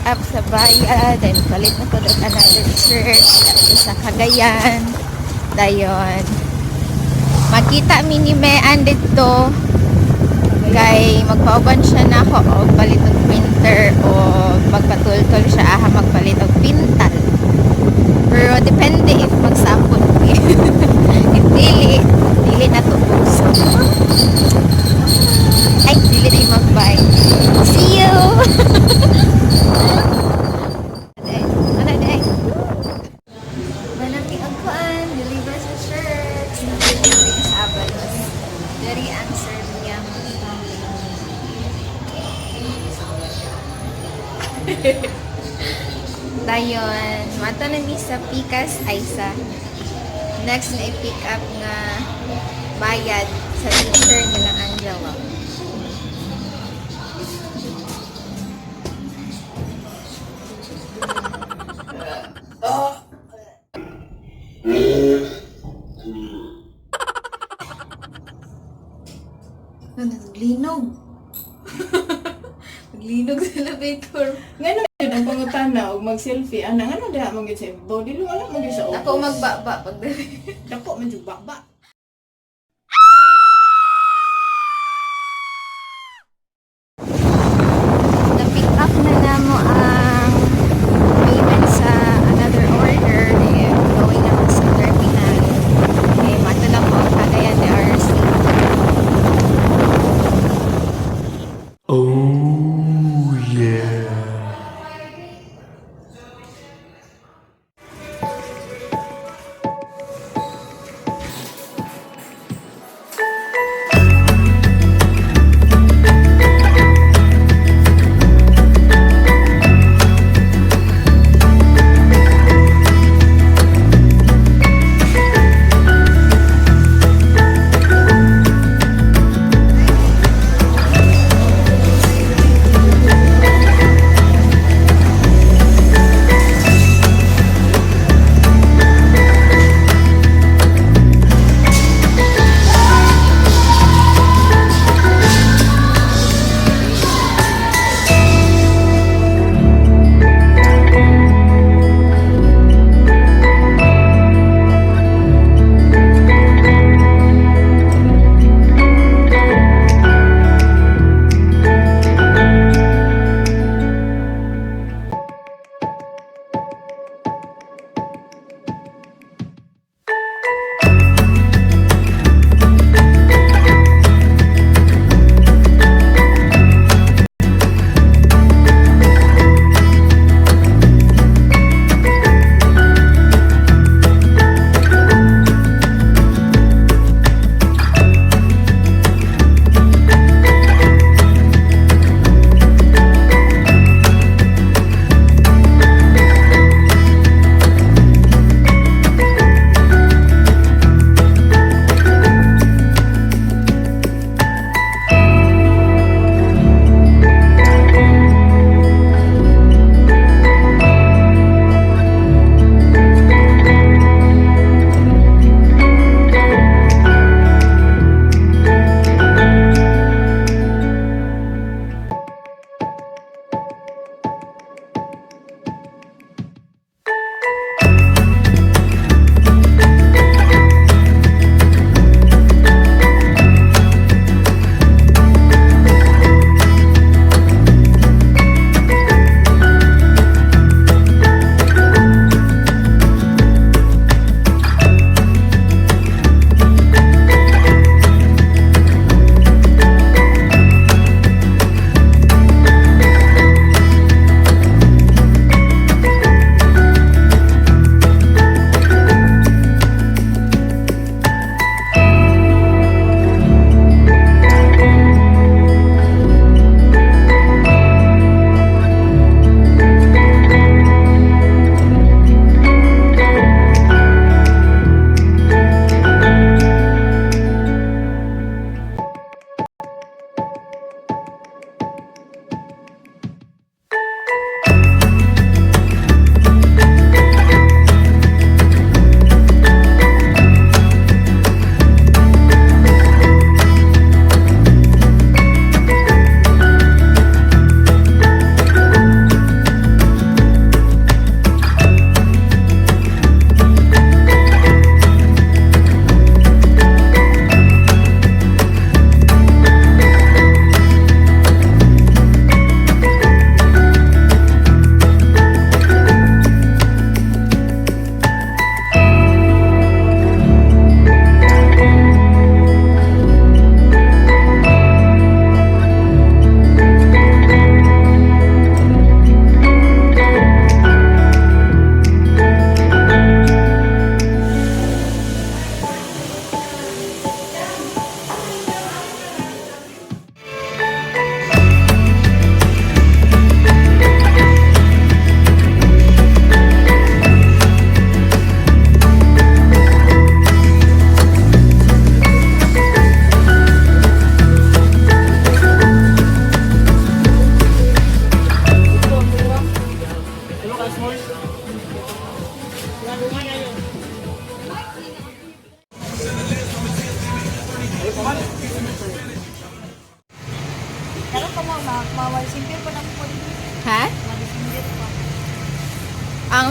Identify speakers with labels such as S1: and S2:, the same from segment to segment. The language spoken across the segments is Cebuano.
S1: up sa bayad. Then palit na ko og another shirt sa Cagayan. Dayon. Makita mi ni Mean dito kay magpauban siya na ako og palit og printer o magpatultol siya aha magpalit og pintal. Pero depende if magsapot. If dili, dili na to. So, ay, dili na yung mag-buy. See you! Ano day? Manami ang kuan, deliver sa shirts. Deliver sa Abalos. Dari ang serve niya. Dayon, mata na mi sa Pikas ay sa next na i-pick up nga bayad sa teacher nilang Angela. Ano, naglinog. Naglinog sa elevator.
S2: Ngano yun ang pangutana og mag-selfie ana ngano diha man gyud sa ibaw dili wala man gyud sa ubos.
S1: Ako magbaba pagdali.
S2: Dako man jud baba.
S1: Na-pick up na namo ang payment sa another order. Eh, going na sa terminal. Eh, mato lang po ang Cagayan de RC.
S3: Oh yeah.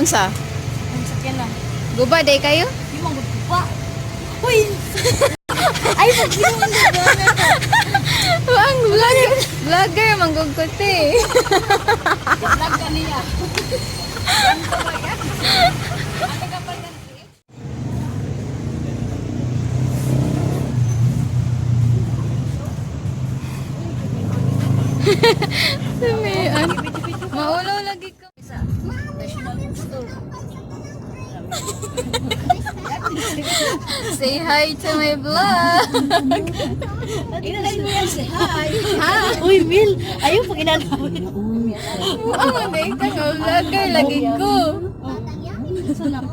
S1: Unsa?
S4: Ang sakyan lang.
S1: Guba day kayo?
S4: Di mo gupa. Uy! Ay, pag-iwan na ba?
S1: Ang vlogger, vlogger manggug ko te.
S4: Vlog ka niya.
S1: Samian. Maulo lagi ko.
S4: National Bookstore.
S1: Say hi to my vlog.
S4: Say hi. Uy, Mil. Ayaw pag inanawin.
S1: Ang day ka nga vlogger lagi ko.
S4: Sa lang.